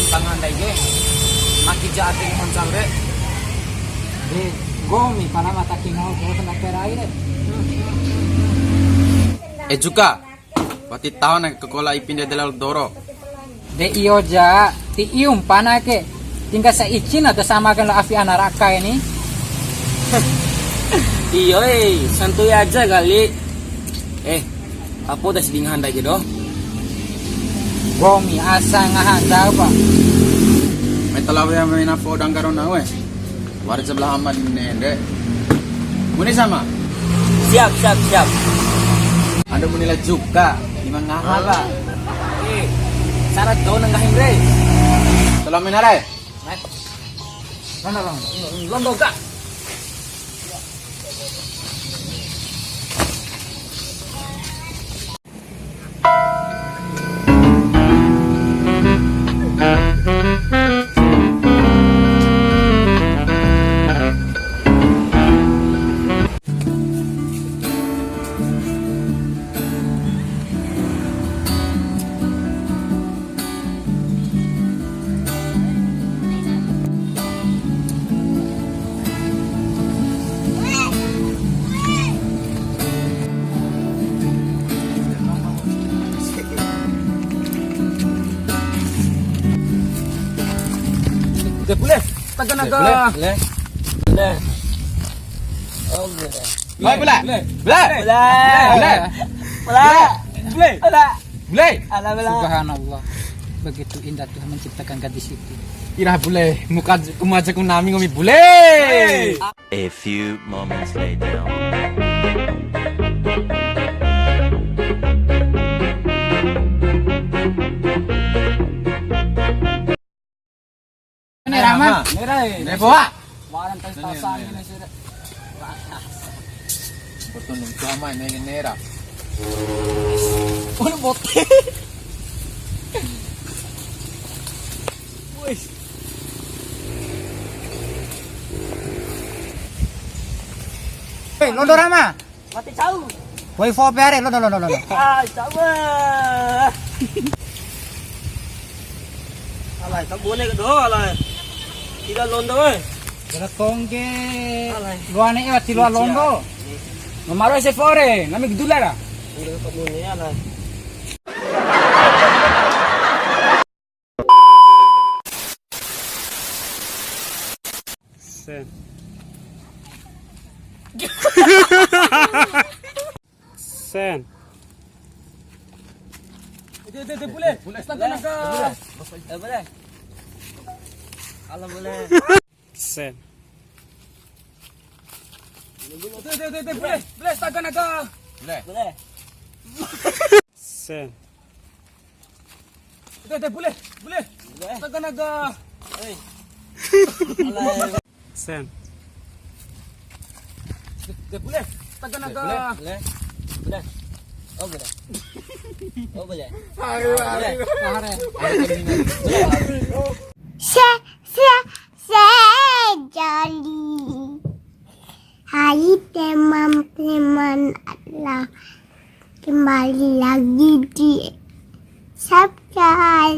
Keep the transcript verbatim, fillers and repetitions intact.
Tangan dai ge. Maki ja ati moncal re. De, nggomi pala mata kingau ko na perai re. Eh, Juka. Wati taho na ke kola ipi ndede lalo doro. De iyo ja, ti iu mpana ke. Tinggal sa icin atau sama kan lo afi ana raka ini. Iyo, eh, santuy aja kali. Eh, apa udah seding handai gitu? Nggomi asa ngaha ndau, Pak. Mai talawe ya main apa udang karona we. Wara sebelah aman nende. Muni sama? Siap, siap, siap. Ada muni la Juka, lima ngaha, Pak. Eh, syarat dou nenggahin re. Tolong minare. Londo, londo. Londo, Kak. De bule, taga naga. Bule, bule. Bule. Oh, bule. Bule, bule. Bule. Bule. Bule. Bule. Bule. Bule. Bule. Ala bule. Subhanallah. Begitu indah Tuhan menciptakan gadis itu. Ira bule, muka kumaja kunami nggomi bule. A few moments later. Ini Rama. Nera, eh. Nera, boa. Waran tas tasan ini sudah. Betul nih, sama ini nera. Oh, bote. Wih. Hei, londo Rama. Mati cau. Woi, fo pe are, londo, londo, londo. Ah, cau. Alai, tak boleh ke doh, alai. Tidak londo, eh. Tidak tongge. Alai. Luane e wati lua londo. Nomaro ese fore, nami gedula ra. Udah tak boleh, alai. Sen. Sen. Ede, ede, ede, bule. Bule, astaga, bule. Naga. Bule. Eh, bule. Halo, bule. Sen. Ede, ede, ede, ede, bule. Bule, astaga, naga. Bule. Bule. Sen. Ede, ede, bule, bule. Bule. Astaga, naga. Hei. Alai. Sen. De, de, bule. Taga naga. Bule, bule. Bule. Oh, bule. Oh, bule. Ayo, bule. Ayo. Are. Se, se, se, jali. Hai, teman-teman, adalah kembali lagi di subscribe.